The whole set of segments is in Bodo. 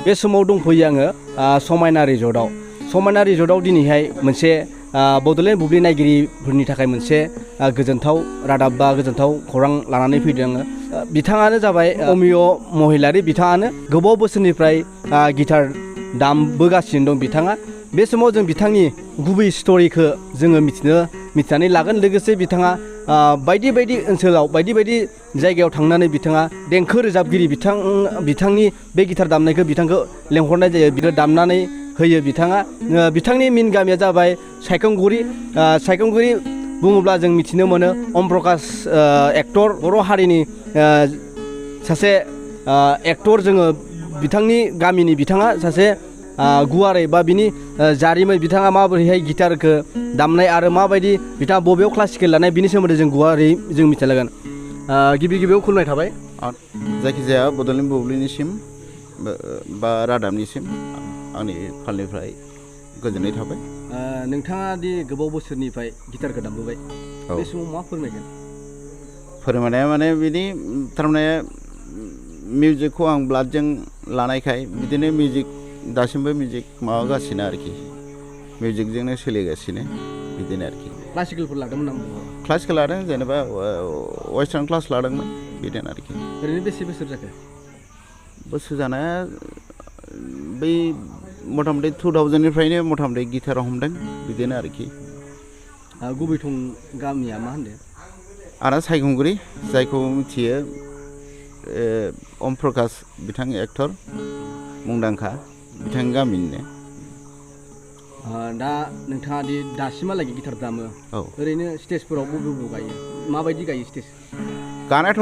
बे समाव दंफैयो आङो समायना रिजर्टआव दिनैहाय मोनसे बड'लेण्ड बुब्लि नायगिरिफोरनि थाखाय मोनसे गोजोनथाव रादाब बा गोजोनथाव खौरां लानानै फैदों आङो। बिथाङानो जाबाय अमिय महिलारि। बिथाङानो गोबाव बोसोरनिफ्राय गिटार दामबोगासिनो दं बिथाङा। बे समाव जों बिथांनि गुबै स्ट'रिखौ जोङो मिथिनानै लागोन। लोगोसे बिथाङा बायदि बायदि ओनसोलाव बायदि बायदि जायगायाव थांनानै बिथाङा देंखो रोजाबगिरि बिथांनि बे गिटार दामनायखौ बिथांखौ लेंहरनाय जायो। बिखौ दामनानै होयो बिथाङा। बिथांनि मेन गामिया जाबाय सायखंगुरि बुङोब्ला जों मिथिनो मोनो अम प्रकाश एक्टर, बर' हारिनि सासे एक्टर। जोङो बिथांनि गामिनि बिथाङा सासे गुवारै बा बिनि जारिमिन बिथाङा माबोरैहाय गिटारखौ दामनाय आरो माबायदि बिथाङा बबेयाव क्लासिकेल लानाय बिनि सोमोन्दै जों गुवारै जों मिथिना लागोन। गिबियाव खुलुमनाय थाबाय। जायखिजाया बड'लेण्ड बुब्लिनिसिम बा रादाबनिसिम आंनि फालनिफ्राय गोजोननाय थाबाय। नोंथाङा दि गोबाव बोसोरनिफ्राय गिटारखौ दामबोबाय, बे समाव मा फोरमायगोन? फोरमायनाया माने बिदि थारमाने मिउजिकखौ आं ब्लाडजों लानायखाय बिदिनो मिउजिक दासिमबो मिउजिक माबागासिनो आरोखि, मिउजिकजोंनो सोलिगासिनो बिदिनो आरोखि। क्लासिकेलफोर लादोंमोन नामा? क्लासिकेल लादों, जेनेबा वेस्टार्न क्लास लादोंमोन बिदिनो आरोखि। ओरैनो बेसे बोसोर जाखो? बोसोर जानाया बै मथा मथि 2000निफ्रायनो मथा मथि गिटाराव हमदों बिदिनो आरोखि। गुबै थं गामिया मा होनदों? आरो सायखंगुरि, जायखौ मिथियो अम प्रकाश बिथां एक्टर मुंदांखा, बिथांनि गामिनिनो। दा नोंथाङा दि दासिमहालागै गिटार दामो, ओरैनो स्टेजफोराव बबे गायो? माबायदि गायो स्टेज? गानायाथ'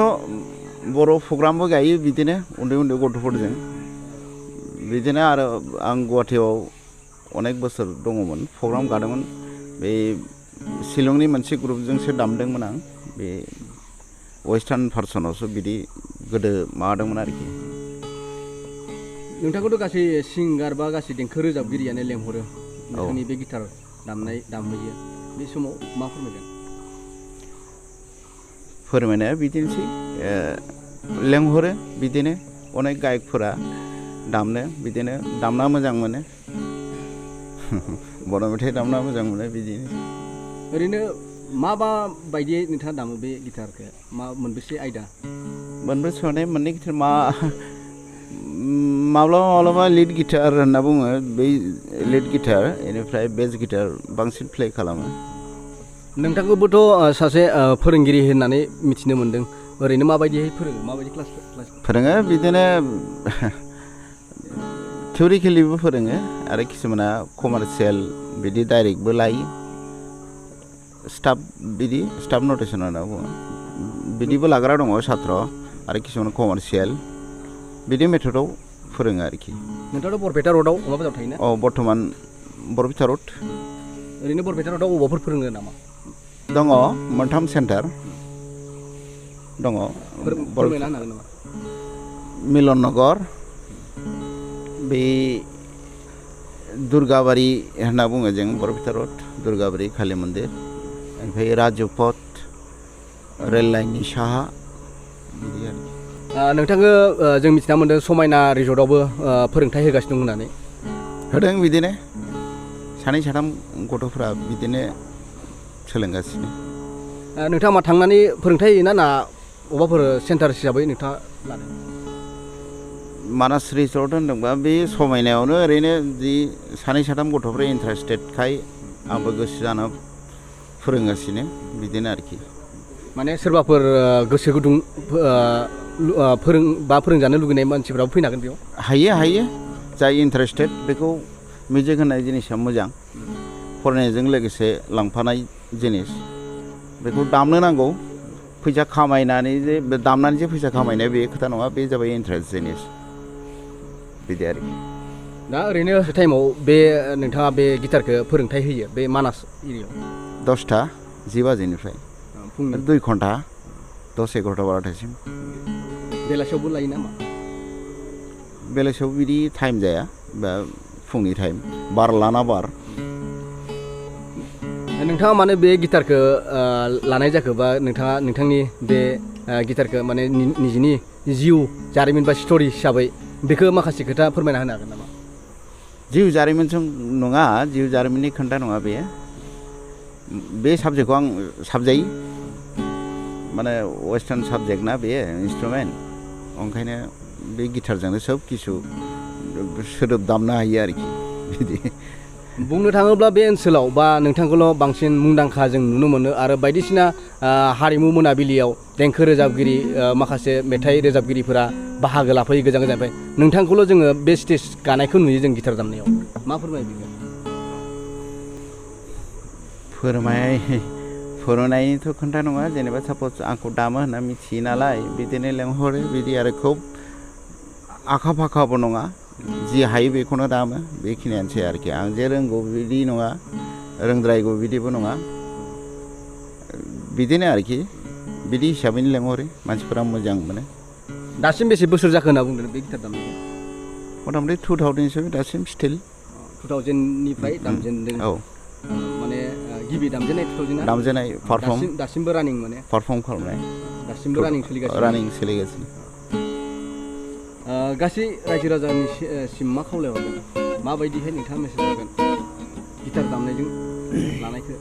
बर' प्रग्रामबो गायो बिदिनो उन्दै उन्दै गथ'फोरजों बिदिनो। आरो आं गुवाहाटियाव अनेक बोसोर दङमोन, प्रग्राम गादोंमोन। बे शिलंनि मोनसे ग्रुपजोंसो दामदोंमोन आं। बे वेस्टार्न भार्सनावसो बिदि गोदो माबादोंमोन आरोखि। नोंथांखौथ' गासै सिंगार बा गासै देंखो रोजाबगिरियानो लेंहरो नोंथांनि बे गिटार दामहैयो, बे समाव मा फोरमायगोन? फोरमायनाया बिदिनोसै, लेंहरो बिदिनो अनेक गायकफोरा दामनो, बिदिनो दामना मोजां मोनो। बर' मेथाइ दामना मोजां मोनो बिदिनो। ओरैनो बायदियै नोंथाङा दामो बे गिटारखौ? मोनबेसे आयदा? मोनबेसे माने मोननै गिटार माब्लाबा लिड गिटार होनना बुङो, बै लिड गिटार, बेनिफ्राय बेस गिटार बांसिन प्ले खालामो। नोंथांखौबोथ' सासे फोरोंगिरि होननानै मिथिनो मोन्दों। ओरैनो माबायदिहाय फोरोङो? माबायदि क्लास फोरोङो? बिदिनो थियरिकेलिबो फोरोङो आरो किसुमाना कमार्सियेल बिदि डाइरेक्टबो लायो। स्टाफ नटेसन होनना बुङो, बिदिबो लाग्रा दङ सात्र, आरो किसुमान कमार्सियेल बिदि मेथडआव फोरोङो आरोखि। नोंथाङाथ' बरपेटा रडआव अमा बाजाराव थायोना? बर्थमान बरपेटा रड। ओरैनो बरपेटा रडआव अबावबाफोर फोरोङो नामा? दङ, मोनथाम सेन्टार दङ। फोरमायना होनो हागोन नामा? मिलन नगर, बे दुर्गाबारि होनना बुङो जों बरपेटा रड, दुर्गाबारि कालि मन्दिर, ओमफ्राय राजुपथ रेल लाइननि साहा बिदि आरोखि। नोंथांखौ जों मिथिना मोन्दों समायना रिजर्टआवबो फोरोंथाइ होगासिनो दं होननानै। होदों बिदिनो, सानै साथाम गथ'फ्रा बिदिनो सोलोंगासिनो। नोंथाङा मा थांनानै फोरोंथाइ होयोना ना अबावबाफोर सेन्टार हिसाबै नोंथाङा लादों? मानास रिजर्ट होनदोंबा बे समायनायावनो ओरैनो जि सानै साथाम गथ'फ्रा इन्टारेस्टेडखाय आंबो गोसो जाना फोरोंगासिनो बिदिनो आरोखि। माने सोरबाफोर गोसो गुदुं फोरोंजानो लुगैनाय मानसिफ्राबो फैनो हागोन बेयाव? हायो, जाय इन्टारेस्टेड बेखौ मिउजिक होननाय जिनिसा मोजां, फरायनायजों लोगोसे लांफानाय जिनिस, बेखौ दामनो नांगौ। फैसा खामायनानै जे दामनानै फैसा खामायनाय बे खोथा नङा, बे जाबाय इन्टारेस्ट जिनिस बिदि आरोखि। दा ओरैनो टाइमाव बे नोंथाङा बे गिटारखौ फोरोंथाइ होयो बे मानास एरियायाव? 10टा 10 बाजिनिफ्राय 2 घन्टा 10-11 बार'थासिम। बेलासियावबो लायो नामा? बेलासियाव बिदि टाइम जाया, बा फुंनि टाइम, बार लाना बार। नोंथाङा माने बे गिटारखौ लानाय जाखो, बा नोंथाङा नोंथांनि बे गिटारखौ माने निजिनि जिउ जारिमिन बा स्ट'रि हिसाबै बेखौ माखासे खोथा फोरमायना होनो हागोन नामा? जिउ जारिमिनजों नङा, जिउ जारिमिननि खोन्था नङा बेयो। बे साबजेक्टखौ आं साबजायो, माने वेस्टार्न साबजेक्ट ना बेयो इन्सट्रुमेन्ट, ओंखायनो बे गिटारजोंनो सब किसु सोदोब दामनो हायो आरोखि बिदि। बुंनो थाङोब्ला बे ओनसोलाव बा नोंथांखौल' बांसिन मुंदांखा जों नुनो मोनो आरो बायदिसिना हारिमु मोनाबिलियाव देंखो रोजाबगिरि माखासे मेथाइ रोजाबगिरिफोरा बाहागो लाफैयो गोजान गोजाननिफ्राय। नोंथांखौल' जोङो बे स्टेज गानायखौ नुयो जों गिटार दामनायाव। मा फोरमायो बेखौ? फोरमायनायथ' खोन्था नङा, जेनेबा साप'ज आंखौ दामो होनना मिथियो नालाय बिदिनो लेंहरो बिदि आरो खुब आखा फाखाबो नङा, जि हायो बेखौनो दामो, बेखिनियानोसै आरोखि। आं जे रोंगौ बिदि नङा, रोंद्रायगौ बिदिबो नङा, बिदिनो आरोखि। बिदि हिसाबैनो लेंहरो, मानसिफोरा मोजां मोनो। दासिम बेसे बोसोर जाखो होनना बुंदों बे गिटार दामनायखौ? मथा मथि 2000सो दासिम स्टिल। 2000निफ्राय दामजेनदों। औ, माने गिबि दामजेननाय 2000 दामजेननाय पारफर्म दासिमबो रानिं, माने पारफर्म खालामनाय दासिमबो रानिं सोलिगासिनो। गासै रायजो राजानि सिम मा खावलायहरगोन? माबायदिहाय नोंथाङा मेसेज हरगोन गिटार दामनायजों लानायखौ?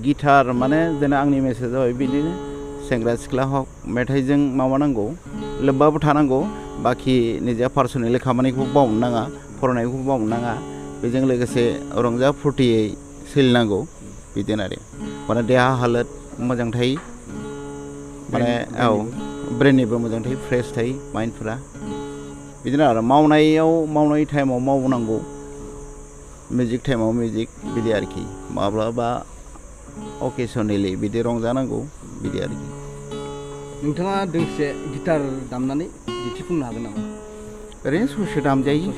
गिटार माने जेना आंनि मेसेज जाबाय बिदिनो सेंग्रा सिख्ला हक मेथाइजों माबानांगौ, लोब्बाबो थानांगौ, बाखि निजा पार्सनेलि खामानिखौ बावनो नाङा, फरायनायखौ बावनो नाङा, बेजों लोगोसे रंजा फुर्तियै सोलिनांगौ, बिदिनो आरो। माने देहा हालोद मोजां थायो, माने औ ब्रेननिबो मोजां थायो, फ्रेस थायो माइन्डफोरा, बिदिनो आरो। मावनाय टाइमाव मावनांगौ, मिउजिक टाइमाव मिउजिक, बिदि आरोखि। माब्लाबा अकेसनेलि बिदि रंजानांगौ, बिदि आरोखि। नोंथाङा दोंसे गिटार दामनानै दिन्थिफुंनो हागोन नामा? ओरैनो ससे दामजायो।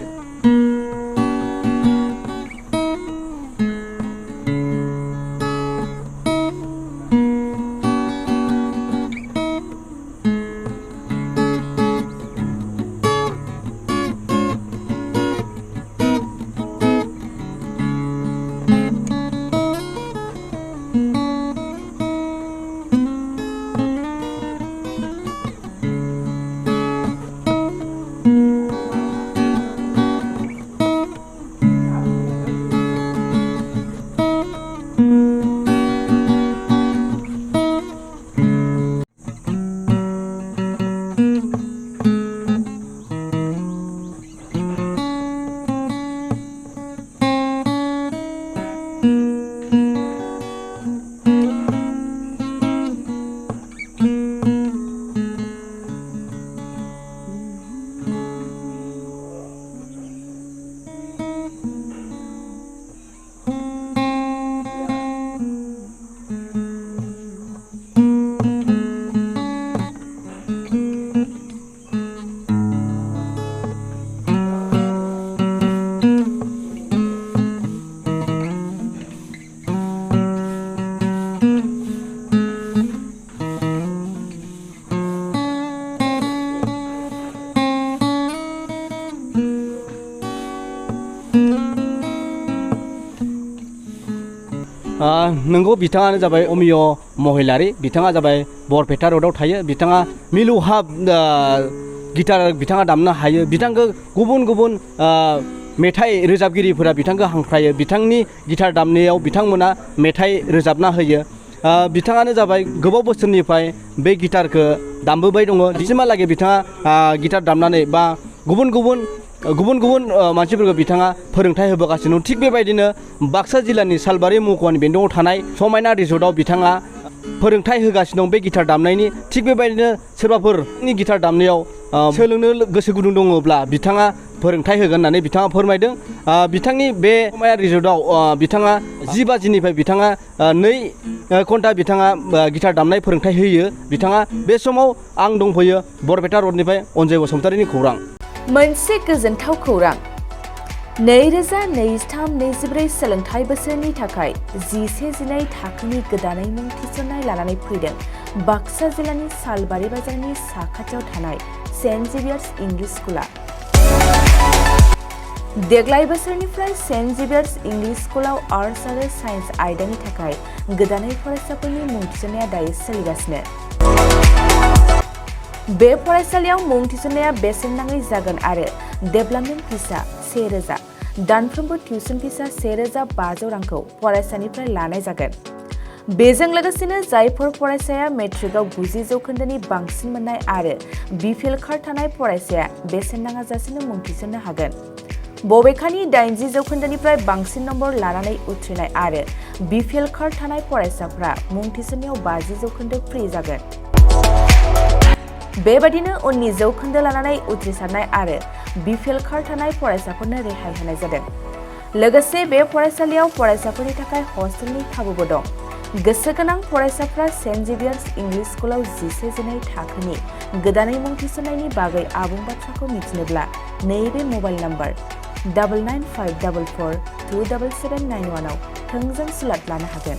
नंगौ, बिथाङानो जाबाय अमिय महिलारि। बिथाङा जाबाय बरपेटा रडआव थायो। बिथाङा मिलौहाब गिटार बिथाङा दामनो हायो। बिथांखौ गुबुन गुबुन मेथाइ रोजाबगिरिफोरा बिथांखौ हांख्रायो। बिथांनि गिटार दामनायाव बिथांमोना मेथाइ रोजाबना होयो। बिथाङानो जाबाय गोबाव बोसोरनिफ्राय बे गिटारखौ दामबोबाय दङ। दिनैसिमहालागै बिथाङा गिटार दामनानै बा गुबुन गुबुन मानसिफोरखौ बिथाङा फोरोंथाइ होबोगासिनो दं। थिग बेबायदिनो बाक्सा जिल्लानि सालबारि महकुमानि बेन्दोङाव थानाय समायना रिजर्टआव बिथाङा फोरोंथाइ होगासिनो दं बे गिटार दामनायनि। थिग बेबायदिनो सोरबाफोरनि गिटार दामनायाव सोलोंनो गोसो गुदुं दङब्ला बिथाङा फोरोंथाइ होगोन होननानै बिथाङा फोरमायदों। बिथांनि बे समायना रिजर्टआव बिथाङा 10 बाजिनिफ्राय बिथाङा 2 घन्टा बिथाङा गिटार दामनाय फोरोंथाइ होयो। बिथाङा बे समाव आं दंफैयो बरपेटा रडनिफ्राय अनजय बसुमतारिनि खौरां। मोनसे गोजोनथाव खौरां। 2023-24 सोलोंथाइ बोसोरनि थाखाय 11-12 थाखोनि गोदानै मुं थिसननाय लानानै फैदों बाक्सा जिल्लानि सालबारि बाजारनि साखाथियाव थानाय सेन्ट जेभियार्स इंलिश स्कुला। देग्लाय बोसोरनिफ्राय सेन्ट जेभियार्स इंलिश स्कुलाव आर्ट्स आरो साइन्स आयदानि थाखाय गोदानै फरायसाफोरनि मुं थिसननाया दायो सोलिगासिनो। बे फरायसालियाव मुं थिसननाया बेसेन नाङै जागोन आरो डेभेलपमेन्ट फिसा 1000, दानफ्रोमबो टिउसन फिसा 1500 रांखौ फरायसानिफ्राय लानाय जागोन। बेजों लोगोसेनो जायफोर फरायसाया मेट्रिकआव 90 जौखोन्दोनि बांसिन मोननाय आरो बिपिएल कार्ड थानाय फरायसाया बेसेन नाङाजासेनो मुं थिसननो हागोन। बबेखानि 80 जौखोन्दोनिफ्राय बांसिन नम्बर लानानै उथ्रिनाय आरो बिपिएल कार्ड थानाय फरायसाफ्रा मुं थिसननायाव 50 जौखोन्दो फ्रि जागोन। बेबादिनो उननि जौखोन्दो लानानै उथ्रिसारनाय आरो बिपिएल कार्ड थानाय फरायसाफोरनो रेहाय होनाय जादों। लोगोसे बे फरायसालियाव फरायसाफोरनि थाखाय हस्टेलनि खाबुबो दं। गोसो गोनां फरायसाफ्रा सेन्ट जेभियार्स इंलिश स्कुलाव 11-12 थाखोनि गोदानै मुं थिसननायनि बागै आबुं बाथ्राखौ मिथिनोब्ला नैबे मबाइल नम्बर 9954427791 आव थोंजों सुलाद लानो हागोन।